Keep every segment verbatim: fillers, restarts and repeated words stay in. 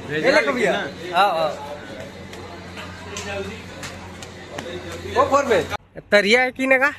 ए, ले कभी आ। आओ, आओ। वो फोर में। तरिया है कि नगा?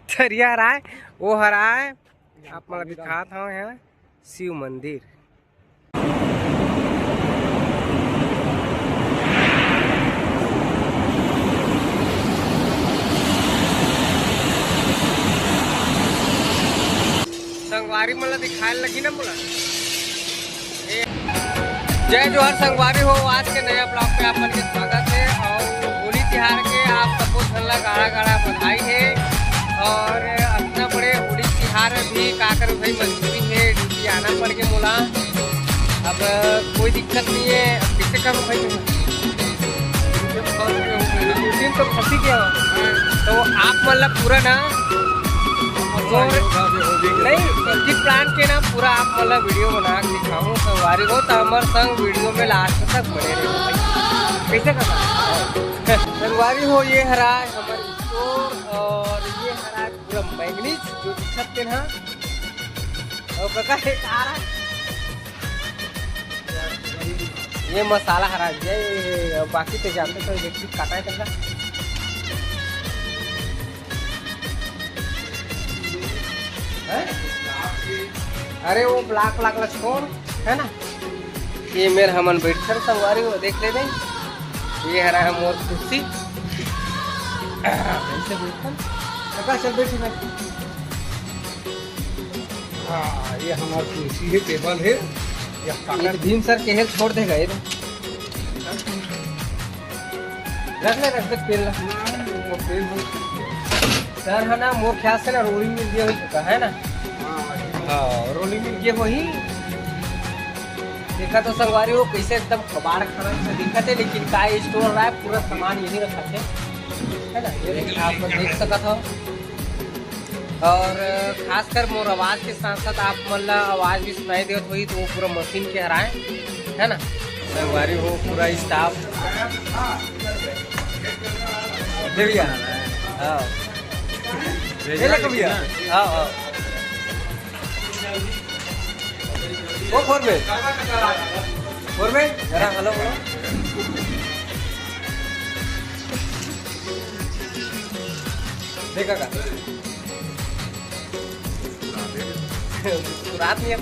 तरिया हराय, वो हराय। आप मन ला दिखात हव यहाँ शिव मंदिर। संगवारी मन ला दिखाए लगी ना मोला। ए, जय जोहार संगवारी हो, आज के नया ब्लॉग पे आप मन के स्वागत है। और होली तिहार के आप सबो झन ला गाड़ा गाड़ा बधाई है। और अतना बड़े होली तिहार में भी का करूँ भाई, मजबूरी है, ड्यूटी आना पड़ के मोला। अब कोई दिक्कत नहीं है, अब कैसे करूँ भाई? ड्यूटी में तो फंसी गया हो। तो आप मतलब पूरा ना, और नहीं, इसी प्लान के ना पूरा आप मतलब वीडियो बना के दिखाऊँ संगवारी हो, तो हमारे संग वीडियो में लास्ट तक बने रहो भाई। कैसे करना? संगवारी हो, ये हरा हमारे स्टोर और ये हरा पूरा मैग्नीज जो दिखत के ना। और कका, ये आ रहा है। ये मसाला हरा है, ये, ये, ये, बाकी तो जानते हो, इलेक्ट्रिक काटा है करना। हैं? अरे, वो ब्लैक, ब्लैक ला छोड़, है ना? ये मेर हमन बैठन संगवारी हो, देख ले दे। ये हरा है मोर कुर्सी। ऐसे बैठन। कका, चल बैठ, बैठ। हाँ, ये हमार कुर्सी है, टेबल है। ये काका ये भीम सर के हेल्प छोड़ देगा ये तो। रख ले, रख ले, पेन ला। वो पेन हो। सर है ना, मोर ख्याल से ना रोलिंग मिल गया हो चुका है ना। हाँ, हाँ। हाँ, रोलिंग मिल गया वही। देखा तो संगवारी हो, कैसे एकदम कबाड़ खाना से दिखत है, लेकिन का स्टोर रहा है, पूरा सामान यही रखा है, है ना? ये आप देख सकत हो। और खासकर मोर आवाज के साथ साथ आप मन ला आवाज भी सुनाई देत होही, तो वो पूरा मशीन के हराए, है ना? संगवारी हो, पूरा स्टाफ। भैया, हाँ। ये ले भैया। हाँ, हाँ। वो फोर में। फोर में? जरा हेलो बोलो। देखा का? मुस्कुरात नहीं है।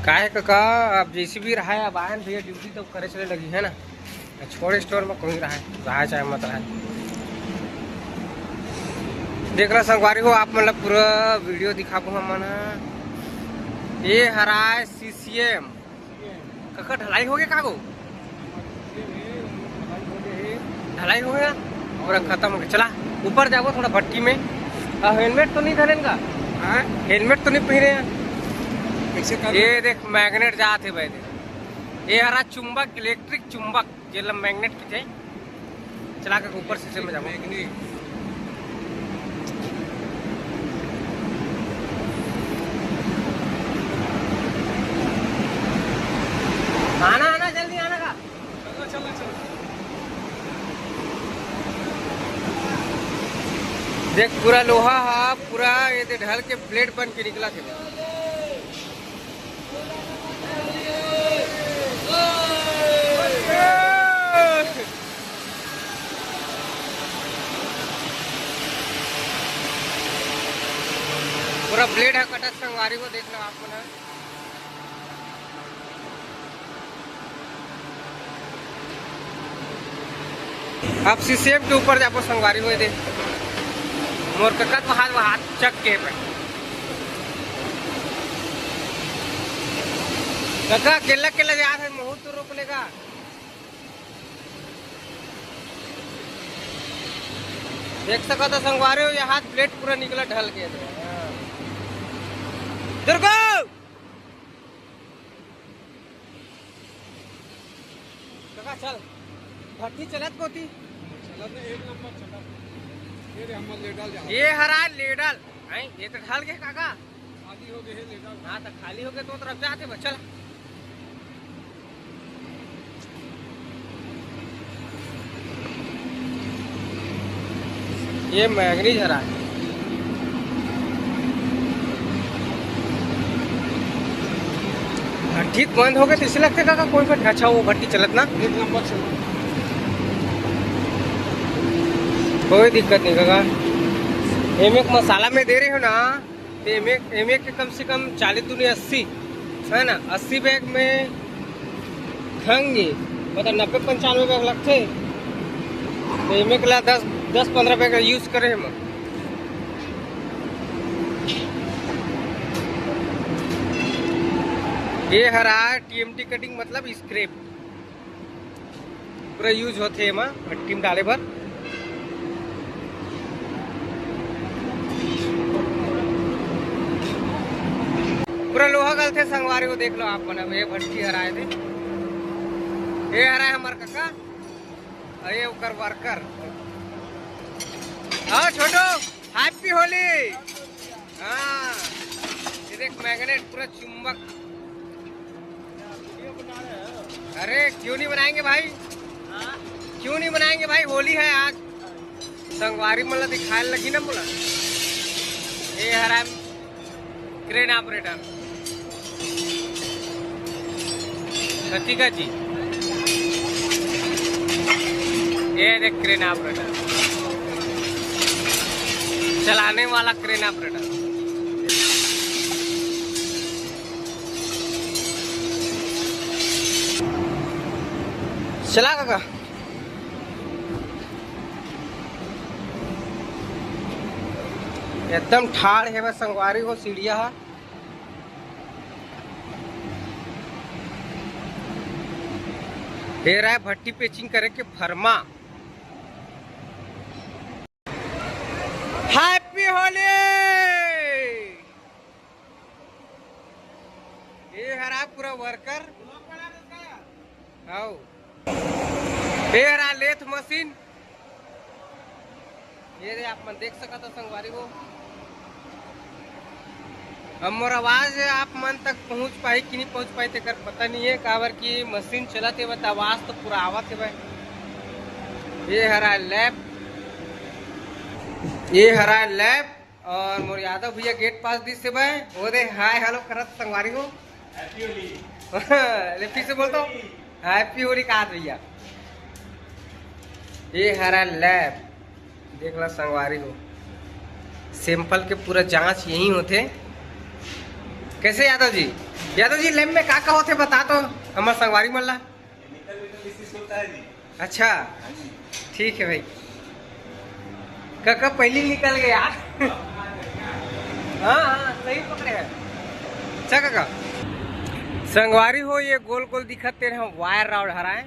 काहे कका, अब जैसे भी रहा है, अब आयन भैया ड्यूटी तो करे चले लगी है ना। छोड़े स्टोर में कोई रहा है, रहा चाहे मत रहा है। देख रहा संगवारी हो, आप मतलब पूरा वीडियो दिखाबो हमन ह। ये हराय सीसीएम। कका ढलाई हो गया का गो? ढलाई हो गया? पूरा खत्म हो गया। चला ऊपर जाबो थोड़ा भट्टी में। आ, हेलमेट तो नहीं धरेन का? हाँ? हेलमेट तो नहीं पहने हैं? कैसे कर? ये देख मैग्नेट जात है भाई, देख। ये हरा चुंबक, इलेक्ट्रिक चुंबक, जेला मैग्नेट कथे। चला के ऊपर शीशे में जाबो। आना, आना, जल्दी आना का। देख, पूरा लोहा हा, पूरा ये दे ढल के प्लेट बन के निकला थे। पूरा ब्लेड ह कटत संगवारी हो, देख लो आप मन ह। अब सीसीएम के ऊपर जाबो संगवारी हो दे। मोर कका तो हाथ, हाथ चक के पे। कका अकेला, अकेला जात है, महू तो रोक लेगा। देख सकत हो संगवारी हो, ये हाथ प्लेट पूरा निकला ढल के। दुर्गो! काका चल, भट्टी चलत कोती। चलत ने एक नंबर चलत। ये रे हमर लेडल जा। ये हरा लेडल। हैं, ये तो ढल के काका। खाली हो गए है लेडल। हाँ, तो खाली हो गए तो तरफ जाते बस, चल। ये मैंगनीज हरा है। हाँ, ठीक बंद हो गए तो इसे लगते का, का कोई भट्टी, अच्छा, वो भट्टी चलत ना। एक नंबर से। कोई दिक्कत नहीं काका। एमे एक मसाला में दे रहे हो ना, तो एमे, एमे के कम से कम चालीस दूनी अस्सी, है ना, अस्सी बैग में खंगी, मतलब नब्बे पंचानवे बैग लगते, तो एमे के ला दस, दस पंद्रह बैग यूज करे हम। ये हरा टीएमटी कटिंग, मतलब स्क्रैप। पूरा यूज होथे एमा भट्टी में डाले बर। पूरा लोहा गलथे संगवारी हो, देख लो आप मन। अब ये भट्टी हराए थे, ये हराए हमर कका, अउ ये ओकर वर्कर। हाँ छोटू, हैप्पी होली। हाँ, ये देख मैग्नेट, पूरा चुंबक। अरे क्यों नहीं बनाएंगे भाई, क्यों नहीं बनाएंगे भाई, होली है आज। संगवारी मन ला दिखाए लगी ना मोला। ये हरा क्रेन ऑपरेटर, ठीक है जी। ये देख क्रेन ऑपरेटर, चलाने वाला क्रेन ऑपरेटर। चला काका। एकदम ठाड़ हे बस संगवारी हो सीढ़िया हा। ये रहा भट्टी पेचिंग करे के फरमा। हैप्पी होली। ये हरा पूरा वर्कर। आओ, ये हरा लेथ मशीन। ये रे, आप मन देख सकत हो संगवारी हो। अब मोर आवाज आप मन तक पहुंच पाही कि नहीं पहुंच पाही, तेकर पता नहीं है, काबर कि मशीन चलत हे, त आवाज तो पूरा आवत हे भाई। ये हरा लैब, ये हरा लैब, और मोर यादव भैया गेट पास दिस हे भाई, वो दे हाय हेलो करत संगवारी हो। हैप्पी होली। ले फिर से बोलता हूँ, हैप्पी होली कहा भैया। ये हरा लैब, देख ला संगवारी हो, सैंपल के पूरा जांच यही होथे। कैसे यादव जी, यादव जी लैब में का का होथे बता तो हमर संगवारी मन ला। केमिकल वेमिकल इसी से होता है जी। अच्छा, हाँ जी। ठीक है भाई। काका पहले निकल गया। हाँ हाँ, सही पकड़े हैं। अच्छा काका, संगवारी हो, ये गोल गोल दिखत तेरे हम वायर रॉड हराए,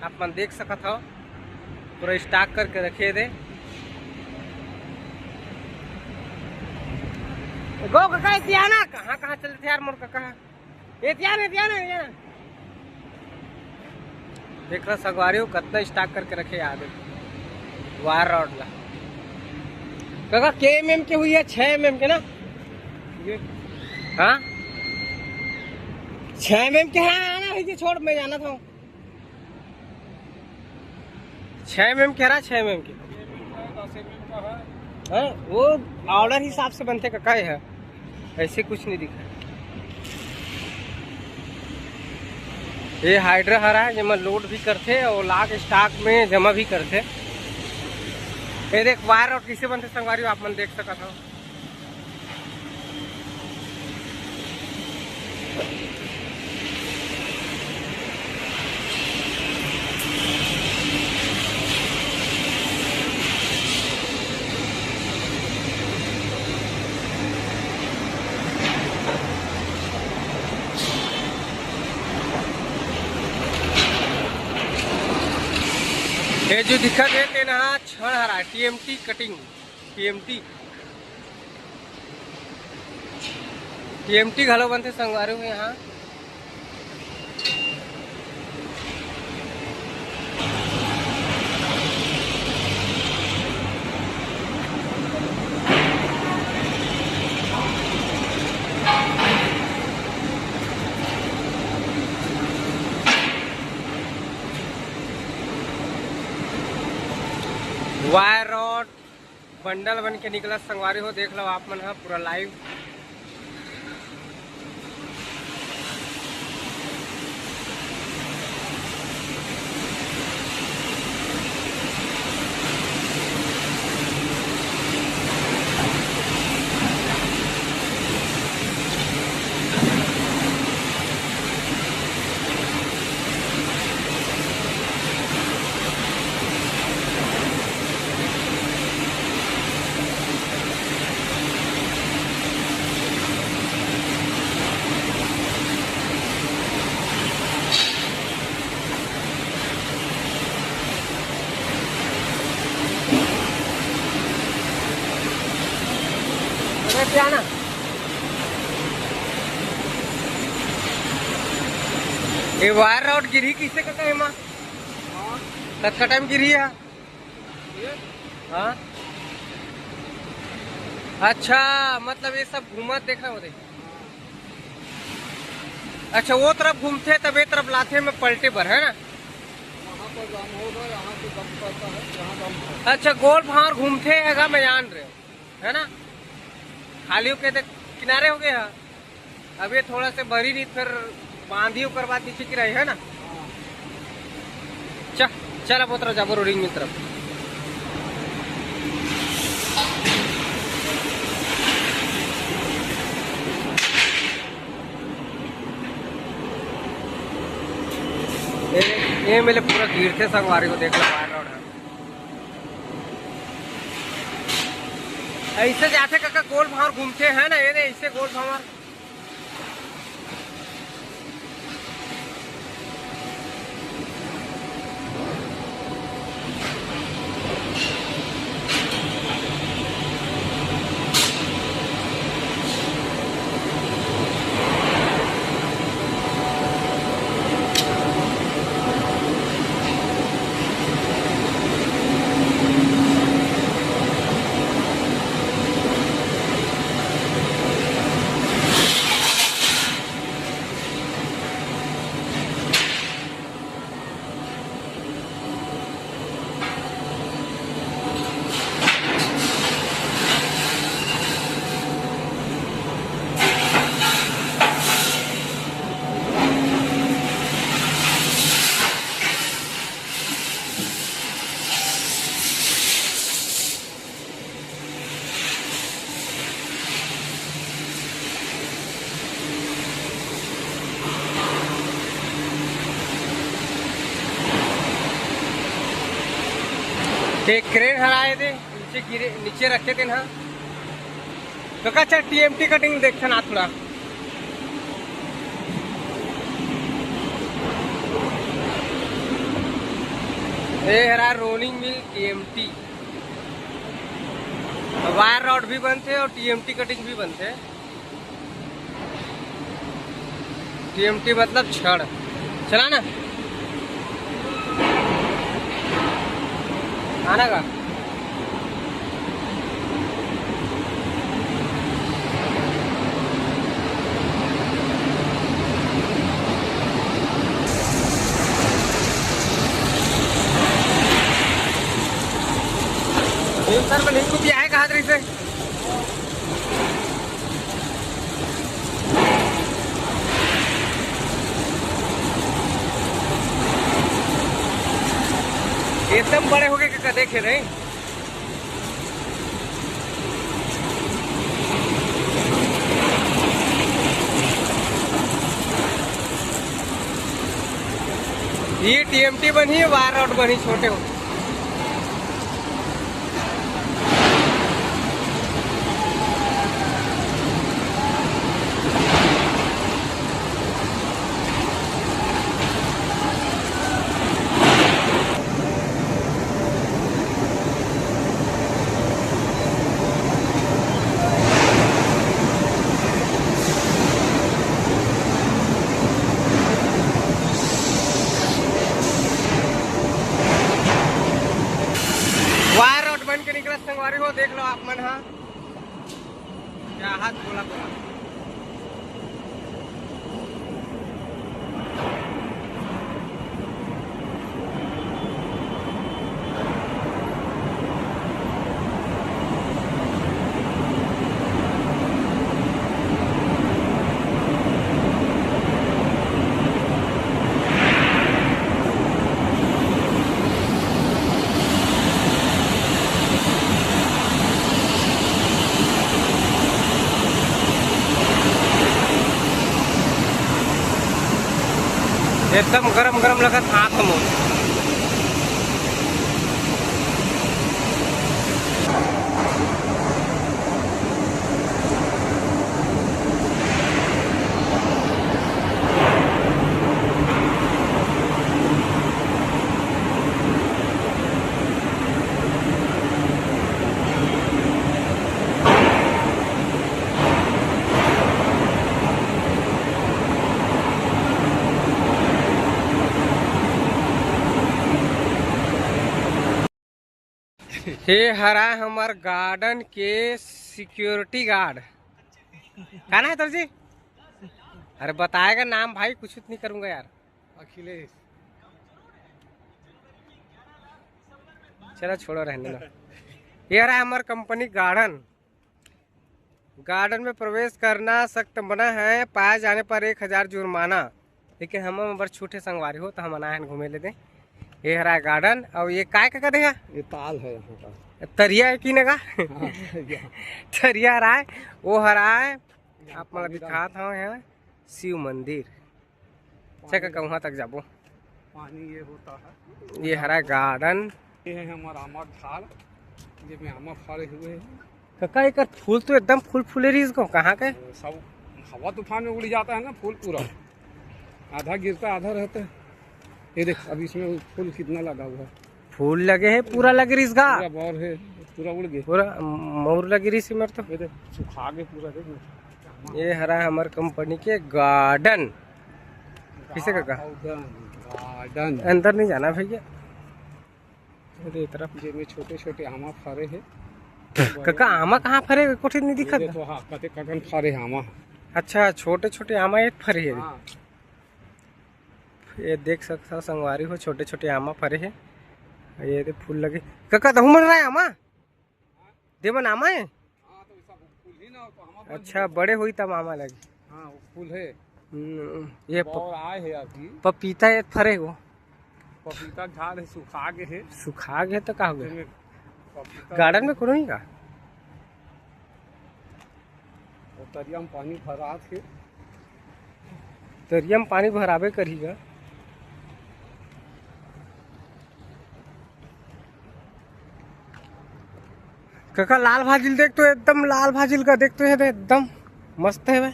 आप मन देख सकत हो, पूरा स्टॉक करके रखे दे। गो काका, एतिया ना, कहाँ कहाँ चलते यार मोर काका। एतिया ना, एतिया ना, एतिया ना। देख ला संगवारी हो, कतना स्टॉक करके रखे यार वायर रॉड ला। काका के एमएम के हुई है, छः एमएम के ना। हाँ, छः एमएम के। हाँ, आना है, ये छोड़, मैं जाना था। छः एमएम के हरा, छः एमएम के। हाँ, वो ऑर्डर हिसाब से बनते का, का है, ऐसे कुछ नहीं दिखा। ये हाइड्रा हरा है, जेमा लोड भी करथे और लाके स्टॉक में जमा भी करथे। ये देख, वायर रॉड कैसे बनथे संगवारी हो, आप मन देख सकत हो। ये जो दिखत हे तेन ह छड़ हरा, टीएमटी कटिंग, टीएमटी, टीएमटी घलो बनथे संगवारी हो यहाँ। वायर रॉड, पंडल बन के निकला संगवारी हो, देख लो आप मन ह पूरा लाइव। अरे क्या ना, ये वायर रॉड गिरी किसे कहते हैं माँ? कतका टाइम गिरी है? हाँ। अच्छा, मतलब ये सब घूमत देखा होते। अच्छा, वो तरफ घूमथे, तब ये तरफ लाथे में पलटे बर, है ना? वहाँ पर जाम होगा, यहाँ से दम पड़ता है, यहाँ दम है। अच्छा, गोल भांवर घूमथे, हैगा, मैं जान रहे हो, है ना? खाली होके देख, किनारे हो गए हैं। अब ये थोड़ा से भरी नहीं, फिर बांधी, ओकर बाद नीचे गिराई, है ना? चल, चल, अब उतरा जाबो रोडिंग मिल तरफ। ये, ये मेले पूरा गिरथे संगवारी हो, देख लो, वायर रॉड है। ऐसे जाथे कका, गोल भांवर घूमथे, है ना? ये दे, ऐसे गोल भांवर। ते क्रेन हर आए दे, नीचे गिरे, नीचे रखे दे ना। तो का चल टीएमटी कटिंग देखथन आ थोड़ा। ए हरा rolling mill TMT, wire rod भी बनथे और टीएमटी कटिंग भी बनथे। टीएमटी मतलब छड़। चला ना, आना का। भीम सर को लिंक भी आए कहा तरी से। एकदम बड़े हो गए, का देखे नहीं। ये टीएमटी बनी, वायर रॉड बनी, छोटे हो। वायर रॉड बन के निकला संगवारी हो, देख लो आप मन हा। क्या हाथ बोला बोला। एकदम गरम गरम लगत हाथ मोर। हे हरा हमर गार्डन के सिक्योरिटी गार्ड। का नाम है तोर जी? अरे बताएगा नाम भाई, कुछ नहीं करूँगा यार। अखिलेश। चलो छोड़ो, रहने दो। ये रहा हमर कंपनी गार्डन। गार्डन में प्रवेश करना सख्त मना है, पाए जाने पर एक हजार जुर्माना। लेकिन हम बर छूटे संगवारी हो, तो हम अनाहन घूमे ले दे। ये हरा गार्डन, और ये काय का दे? ये ताल है यहाँ का। तरिया है कि नगा? हाँ, तरिया। तरिया हरा है, वो हरा है। आप मन ला दिखात हव यहाँ शिव मंदिर। चल का कहूँ तक जाबो। पानी ये होता है। ये हरा गार्डन। ये है हमारा आमा खाड़, जेमे आमा फरे हुए हैं। कका, एकर फूल तो एकदम फूल फूले रहिस गो, कहाँ के? सब हवा तूफान में उड़ जाता है ना फूल पूरा, आधा गिरता आधा रहता है। ये देख, अब इसमें फूल कितना लगा हुआ है। फूल लगे है, पूरा लगे रहिस गा। पूरा बौर है, पूरा उड़ गए। पूरा मौर लगे रहिस मेरे तो। ये देख, सुखा गए पूरा, देख ना। ये हरा हमर कंपनी के गार्डन। किसे कका? Garden, garden. अंदर नहीं जाना भैया। अरे, ये तरफ। जेमे छोटे-छोटे आमा फरे हे। कका, आमा कहाँ फरे? कोठी नहीं दिखत। ये तो हाँ, कते ककन फरे हे आमा। अच्छा, छोटे-छोटे आमा ये फरे हे। हाँ। ये देख सकथव संगवारी हो, छोटे-छोटे आमा फरे हे। ये दे फूल लगे। कका, तहूँ मन रहा आमा? दे मन आमा हे? हाँ, तो सब फूल ही ना हो, तो आमा फल अच्छा, नहीं। बड़े होई तब आमा लगे। हाँ, वो फूल है। हम्म, ये प-, और आए है अभी। पपीता ये फरे हो। पपीता झाड़ है, सुखा गए है। सुखा गए तो का हो गया? जेमे पपीता गार्डन में कोनो नहीं का? वो तरिया में पानी भरात हे। तरिया में पानी भराबे करही गा। कका, लाल भाजिल देख तो, एकदम लाल भाजिल का देख तो, ये तो एकदम मस्त है भाई,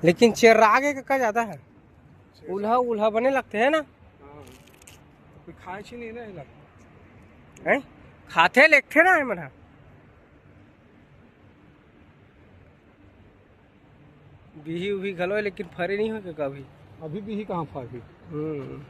लेकिन चेर्रा के कका ज्यादा है। उल्हा उल्हा बने लगते हैं ना। हाँ। कोई खाए छी नहीं ना, ये लगता। हैं? खाथे लेखथे ना ये मन ह। बिही उही घलो हे, लेकिन फरे नहीं हो के कभी। अभी बिही कहाँ फरही? हम्म।